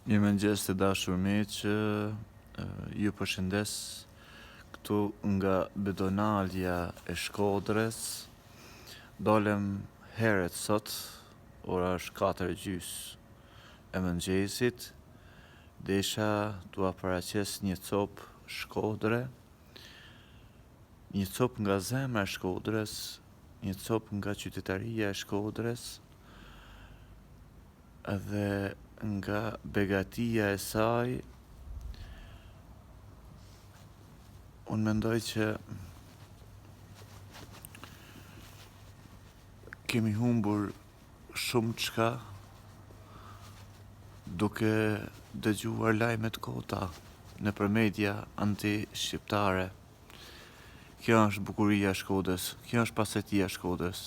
Mirëmëngjes të dashur miq, ju përshëndes këtu nga Bedonalja e Shkodrës. Dolëm herët sot, ora është 4 e gjys e mëngjesit. Desha t'ua paraqes një copë Shkodre, një copë nga zemra e Shkodrës, një copë nga qytetaria e Shkodrës, Dhe nga begatia e saj, unë mendoj që kemi humbur shumë çka duke dëgjuar lajme të kota nëpër media anti-shqiptare. Kjo është bukuria e Shkodrës, kjo është pastërtia e Shkodrës.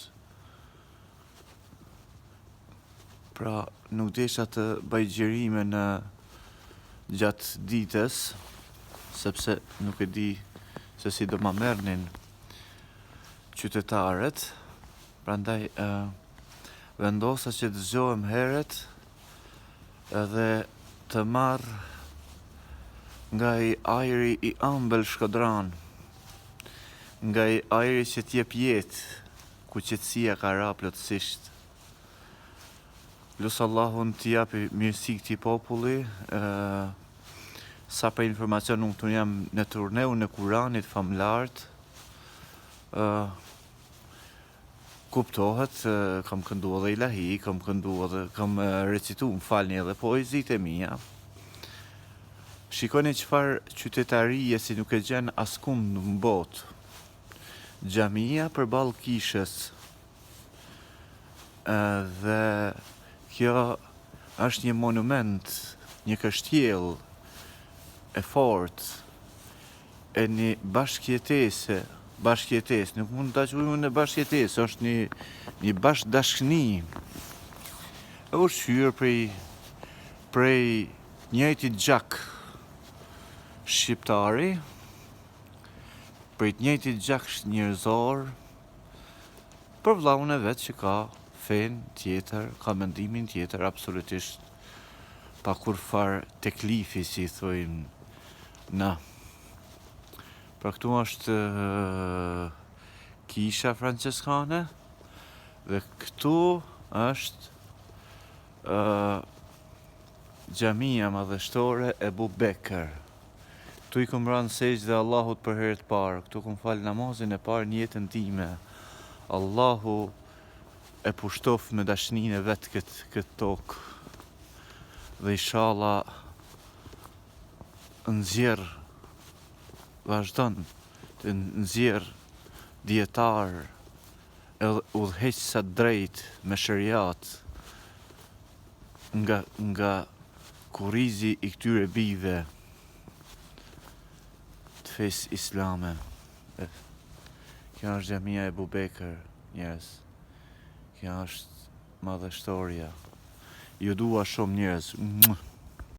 Pra, nuk desha të bëj xhirime në gjatë ditës, sepse nuk e di se si do ma merrnin qytetarët, prandaj vendosa që të zgjohem herët edhe të marr nga ai ajri i ambël shkodran, nga ai ajri që t'jep jetë, ku qetësia ka ra plotësisht. Lus Allahun t'i japi mirësi këtij populli, sa për informacion unë këtu jam në turneun e Kuranit famëlartë, kuptohet, kam këndu edhe ilahi, kam këndu edhe, kam recitu, më falni edhe poezitë e mia. Shikoni çfarë qytetarie si nuk e gjen askund në botë. Xhamia përballë kishës dhe kjo është një monument, një kështjellë e fortë e një bashkëjetese, bashkëjetesë, nuk mund ta quajmë unë bashkëjetesë, është një një bashkëdashni e ushqyer prej prej njëjtit gjak shqiptari, prej të njëjtit gjak njerëzor për vllaun e vet që ka fenë tjetër, ka mendimin tjetër absolutisht pa kurrfarë teklifi si i thojmë na. Pra këtu është kisha françeskane dhe këtu është xhamia madhështore Ebu Bekër. Këtu i kom ra në sexhde Allahut për herë të parë, këtu kom falë namazin e parë në jetën time. Allahu e pushtoftë me dashninë e vet këtë këtë tokë. Dhe ishalla nxjerr vazhdon të nxjerr dijetarë edhe udhëheqësa të drejtë me sheriat nga nga kurrizi i këtyre bijve të fesë islame. Kjo është xhamia Ebu Bekër, njerëz. Kjo është madhështorja. Ju dua shumë njerëz.